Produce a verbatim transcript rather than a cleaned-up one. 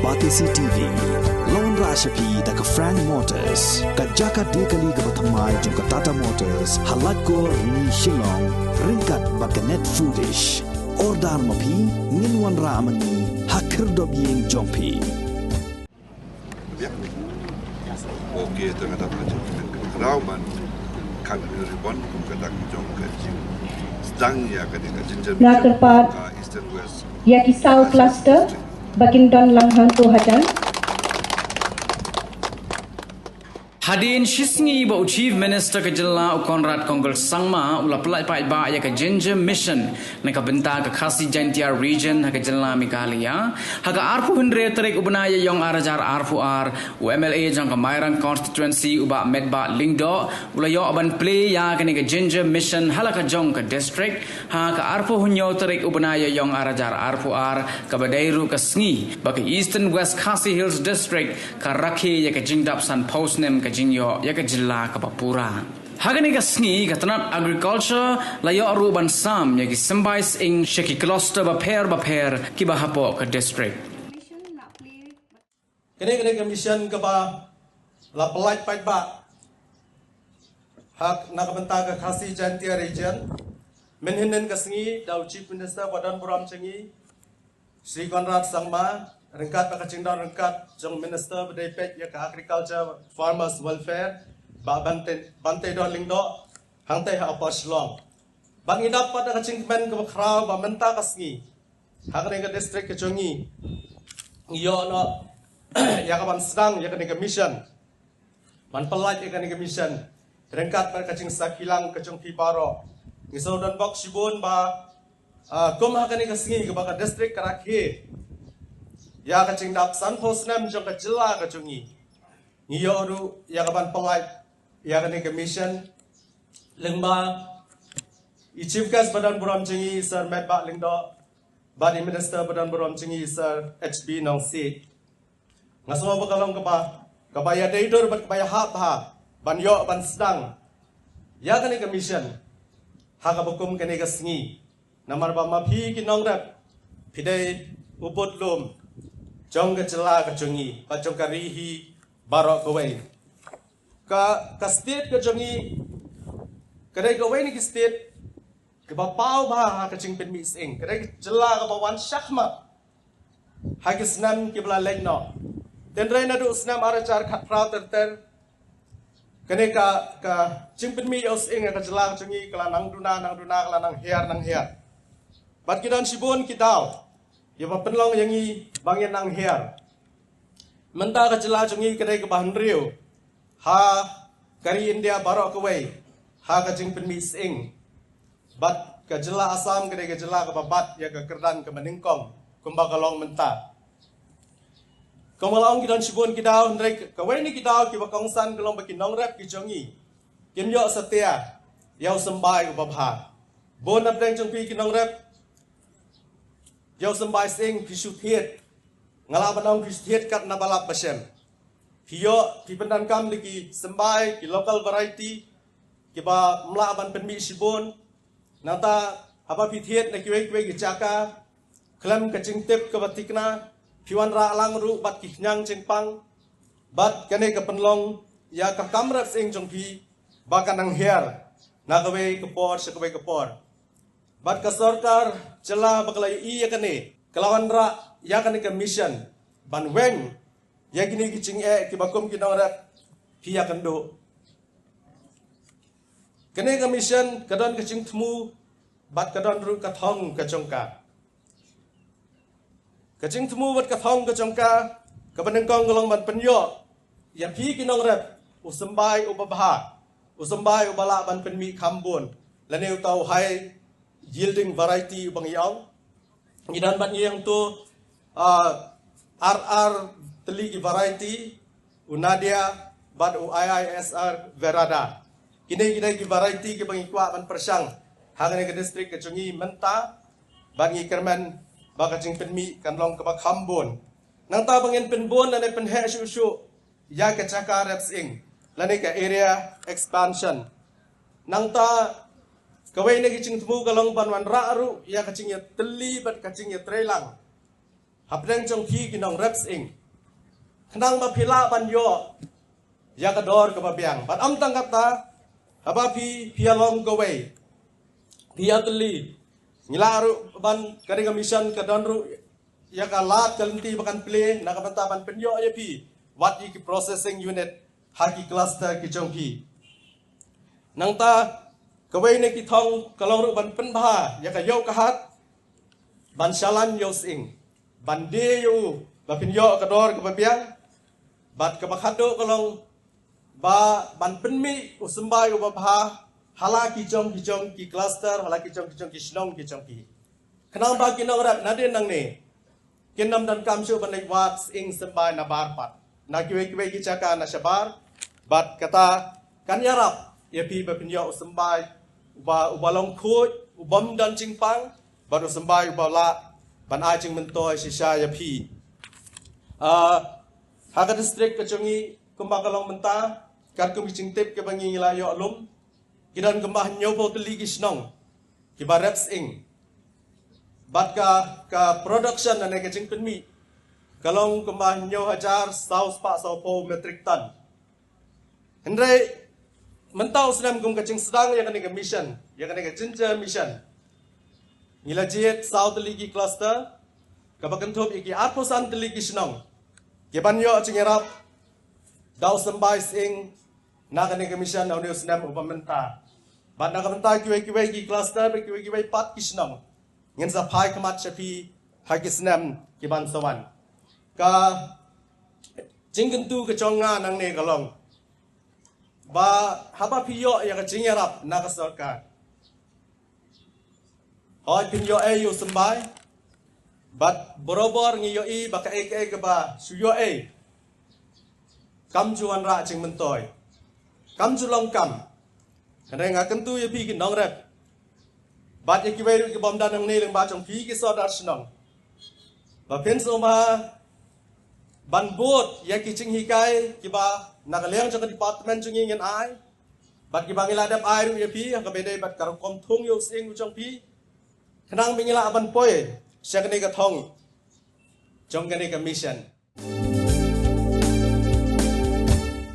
Batesi T V, la wanrah sha phi da ka Frank Motors, ka jaka die kali kaba thymmai jong ka Tata Motors, ha Laitkor, Rni, Shillong, ryngkat bad ka Net Foodish. Order ma phi, ngin wanrah ma ngi ha khyrdop ïing jong phi. Okay, to nga dap ka jingkmen ka khraw ban kat ribbon kum ka dak jong ka jingsdang ïa ka dei ka ginger Na mission kyrpad ka Eastern West ïa ki saw Khasi Hills cluster District. Ba kin don lang hangto hajan. Hadien shisngi ba u Chief Minister ka jylla u Conrad Kongkal Sangma u la pynlait paidbah ïa ka Ginger Mission na ka bynta ka Khasi Jaintia Region ha ka jylla Meghalaya. Ha ka arphew hynriew tarik u bnai Ïaïong ar hajar arphew ar, u M L A jong ka Mairang Constituency u Bah Metbah Lyngdoh u la ïoh ban plie ïa kane ka Ginger Mission ha la ka jong ka district. Ha ka arphew hynñiew tarik u bnai Ïaïong ar hajar arphew ar, kaba dei ruh ka sngi ba ka Eastern West Khasi Hills District ka rakhe ïa ka jingdap sanphew snem ka jingïoh ïa ka jylla kaba pura. Ha kane ka sngi ka tnat agriculture la ïoh ruh ban sam ïa ki symbai sying sha ki cluster bapher bapher kiba hapoh ka district. Kane kane ka mission kaba la pynlait paidbah ha na ka bynta ka Khasi Jaintia Region. Mynhynnin ka sngi da u Chief Minister ba don burom jong ngi, Shri Conrad Sangma, ryngkat bad ka jingdon ryngkat jong Minister ba dei peit ïa ka Agriculture Farmers Welfare, Bah Bante, Banteidor Lyngdoh, hangtei ha Upper Shillong. Bad ngi dap pat da ka jingkmen kaba khraw ba mynta ka sngi ha kane ka district ka jong ngi, ngi ïoh noh ïa ka ban sdang ïa kane ka mission. Ban pynlait ïa kane ka mission ryngkat bad ka jingsakhi lang ka jong phi baroh. Ngi sngewdon bok shibun ba, ah, kum ha kane ka sngi kaba ka district ka rakhe ïa ka jingdap sanphew snem jong ka jylla ka jong ngi, ngi ïoh ruh ïa ka ban pynlait ïa kane ka mission lyngba i Chief Guest ba don burom jong ngi Sir Metbah Lyngdoh bad i Minister ba don burom jong ngi Sir H B Nongsiej. Nga sngew ba ka long kaba, kaba ïadei dur bad kaba ïahap bha ban ïoh ban sdang ïa kane ka mission ha kaba kum kane ka sngi. Namar ba ma phi ki nongrep phi dei u budlum jong ka jylla ka jong ngi bad jong ka ri hi baroh kawei. Ka, ka state ka jong ngi ka dei kawei na ki state kiba paw bha ha ka jingpynmih sying. Ka dei ka jylla kaba wan shakhmat ha ki snem kiba la leit noh. Hynrei naduh snem ar hajar khatphra ter ter, kane ka, ka jingpynmih ïa u sying ha ka jylla ka jong ngi ka la nang duna, nang duna, ka la nang hiar, nang hiar. Bad ki don shibun ki daw ïa ba pynlong ïa ngi ba ngin nang hiar. Mynta ka jylla jong ngi ka dei kaba hynriew ha ka ri India baroh kawei ha ka jingpynmih sying. Bad ka jylla Assam ka dei ka jylla kaba bat ïa ka kyrdan kaba nyngkong kumba ka long mynta. Kumba la ong ki don shibun ki daw, hynrei kawei na ki daw kiba kongsan ka long ba ki nongrep ki jong ngi kim ïoh satia ïa u symbai uba bha. Bun na pdeng jong phi ki nongrep, ïa u symbai sying phi shu thied. Nga lah ban ong phi shu thied kat na ba lap ba shem. Phi ïoh, phi pyndonkam da ki symbai, ki local variety kiba ym lah ban pynmih shibun. Nangta haba phi thied na kiwei kiwei ki jaka, khlem ka jingtip kaba thikna, phi wanrah lang ruh bad ki khñiang jingpang. Bad kane ka pynlong ïa ka kam rep sying jong phi ba ka nang hiar na kawei ka por sha kawei ka por. Bad ka sorkar jylla ba ka la ïohi ïa kane ka la wanrah ïa kane ka mission ban weng ïa kine ki jingeh kiba kum ki nongrep phi ïakynduh. Kane ka mission ka don ka jingthmu bad ka don ruh ka thong ka jong ka. Ka jingthmu bad ka thong ka jong ka kaba nyngkong ka long ban pynïoh ïa phi ki nongrep u symbai uba bha, u symbai uba lah ban pynmih kham bun, lane uta u high yielding variety uba ngi ong. Ngi don bad ngi ïa uto, ah, ar ar tylli ki variety, u Nadia bad u I I S R Verada. Kine kine ki variety kiba ngi kwah ban pyrshang ha kane ka district ka jong ngi mynta, bad ngi kyrmen ba ka jingpynmih kan long kaba kham bun. Nangta ba ngin pynbun lane pynheh shuh shuh ïa ka jaka rep sying lane ka area expansion. Nangta kawei na ki jingthmu ka long ban wanrah ruh ïa ka jingïatylli bad ka jingïatreilang hapdeng jong phi ki nongrep sying, khnang ba phi lah ban ïoh ïa ka dor kaba biang. Bad ym tang kata, haba phi phi ïalong kawei, phi ïatylli, ngi lah ruh ban, ka dei ka mission ka don ruh ïa ka lad ka lynti ba kan plie na ka bynta ban pynïoh ïa phi wat ïa ki processing unit ha ki cluster ki jong phi. Nangta kawei na ki thong ka long ruh ban pynbha ïa ka ïew ka hat ban shalan ïa u sying, ban die ïa u ba phin ïoh ka dor kaba biang. Bad kaba khatduh ka long ba ban pynmih u symbai uba bha ha la ki jong ki jong ki cluster, ha la ki jong ki jong ki shnong ki jong ki, khnang ba ki nongrep nadien nangne kin ym donkam shuh ban leit wad sying symbai nabar pat na kiwei kiwei ki jaka na shabar. Bad kata kan ïarap ïa phi ba phin ïoh u symbai uba, uba long khuid, u bym don jingpang, bad u symbai uba lah ban ai jingmyntoi shisha ïa phi. Ah, ha ka district ka jong ngi kumba ka long mynta, katkum ki jingtip kiba ngi la ïoh lum, ki don kumba hynñiewphew tylli ki shnong kiba rep sying. Bad ka, ka production lane ka jingpynmih ka long kumba hynñiew hajar saw spah sawphew metric ton. Hynrei mynta u snem kum ka jingsdang ïa kane ka mission, ïa kane ka Ginger Mission, ngi la jied saw tylli ki cluster kaba kynthup ïa ki arphew san tylli ki shnong kiban ïoh jingïarap da u symbai sying na kane ka mission ha une u snem uba mynta. Bad na ka bynta kiwei kiwei ki cluster bad kiwei kiwei pat ki shnong, ngin sa phai khmat sha phi ha ki snem kiban sa wan. Ka jingkyntu ka jong nga nangne ka long ba haba phi ïoh ïa ka jingïarap na ka sorkar, hooid phin ïoh ei ïa u symbai, bad barabor ngi ïohi ba kaei kaei kaba shu ïoh ei kam ju wanrah jingmyntoi, kam ju long kam. Hynrei nga kyntu ïa phi ki nongrep bad ïa kiwei ruh ki bym don nangne lyngba jong phi ki sordar shnong, ba phin sngewbha ban bud ïa ki jinghikai kiba na ka liang jong ka department jong ngi ngin ai, bad kiba ngi la dep ai ruh ïa phi ha kaba ïadei bad ka rukom thung ïa u sying u jong phi, khnang ba ngi lah ban poi sha kane ka thong jong kane ka mission.